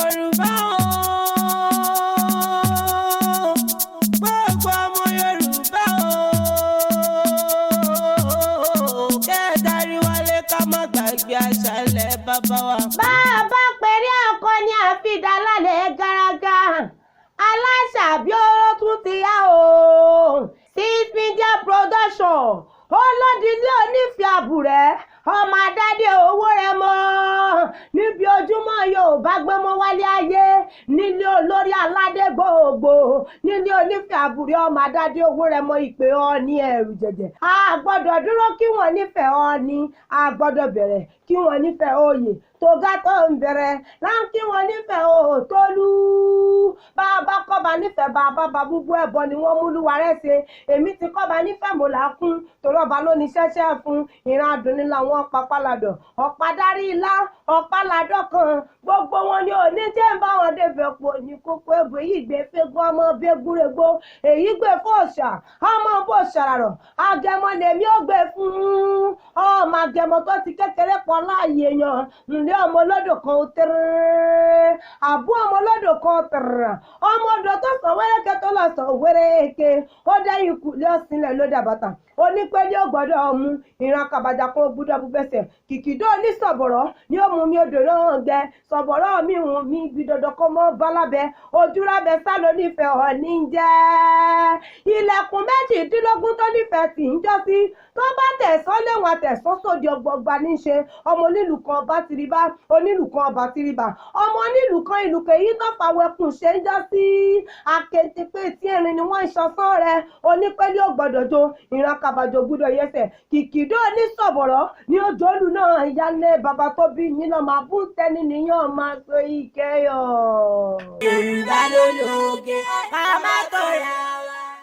Yorùbá o, gbogbo ọmọ Yorùbá o, kẹ́ẹ̀dárí wálé, ká má gbàgbé àṣàlẹ̀ bàbá wa. Bá a bá pèrè akọni, àfidàlálẹ̀ gàràgà aláṣàbí ọ̀rọ̀ tún ti yá o. Six Media Production, olódìlé onífẹ́ àbúrẹ́, ọmọ adádé owó rẹ mọ́ níbi ojúmọ́ Yorùbá gbẹ́mọ́ wálé ayé, nílé olórí aládé gbogbo, nílé onífẹ́ àbúrẹ́, ọmọ adádé owó rẹ mọ́. Ìpè Ọọ̀ni ẹ̀rù jẹ̀jẹ̀, a gbọ́dọ̀ dúró kí wọ́n nífẹ̀ẹ́ Ọọ̀ni, a gbọ́dọ̀ bẹ̀rẹ̀ kí wọ́n nífẹ̀ẹ́ oyè tóga tó ń bẹ̀rẹ̀ láǹkí wọ́n nífẹ̀ẹ́ òtólú. Bàbá kọ́ba nífẹ̀ẹ́, bàbá bá búbú ẹ̀bọ ni wọ́n mú lúwarẹ́ ṣe. Èmi ti kọ́ba nífẹ̀ẹ́, mo là á kún torí ọba ló ní ṣẹ́ṣẹ́ fún ìran adùnní làwọn papaladọ̀ ọ̀pádárí ilá ọ̀páladọ̀ kan. Gbogbo wọn ni òní jẹ́ ń bá wọn débẹ̀ pọ̀ ní kókó ẹ̀bù. Èyí gbé fẹ́gbọ́n ọmọ bẹ́gúrẹ́gbó, èyí gbé fún òòṣà ọmọ bó ṣàràrọ̀. Agẹmọ lèmi ò gbé fún ọmọ agẹmọ tó ti kékeré pọ̀ láàyè yan ǹlẹ́ ọmọ olódò kan ó tẹ́rẹ́ àbú, ọmọ olódò kan tẹ̀rẹ̀, ọmọ odò tó sàn wẹ́rẹ́kẹ́ tó lọ sàn wẹ́rẹ́kẹ́, ó dẹ́yìn kùlé ọ̀sìnlẹ̀ ló dàbàtà onípele ò gbọ́dọ̀ ọmú ìran kàbàjà kan gbúdọ̀ búbẹ́sẹ̀ kìkìdó onísọ̀bọ̀rọ̀ ni ó mú mi odò náà gbẹ sọ̀bọ̀rọ̀ mi hùn mi ibi dandan kọ́ mọ́ bálábẹ́ ojúrábẹ sálọ nífẹ̀ẹ́ Ọ̀ọ́ni ń jẹ́ ilẹ̀kùn 18 tó nífẹ̀ẹ́ sì ń jọ́ sí tó bá tẹ̀sán léwọ̀n àtẹ̀sán sóde ọgbọgba ní í ṣe. Ọmọ onílù kan bá tiriba, onílù kan bá tiriba, ọmọ onílù kan ìlú kèyí tó fàwẹ̀kùn ṣe ń jọ́ sí akéńtépé tí erin ni wọ́n ń ṣọsán rẹ̀. Onípele ò gbọ́dọ̀ jó, ìran kàbàjò gbúdọ̀ yẹsẹ̀, kìkìdó onísọ̀bọ̀rọ̀ ní ojòlù náà yálé bàbá tó bí yín náà máa bú tẹ́ni nìyàn máa so ìkẹyọ̀. Yorùbá ló lóge, ká má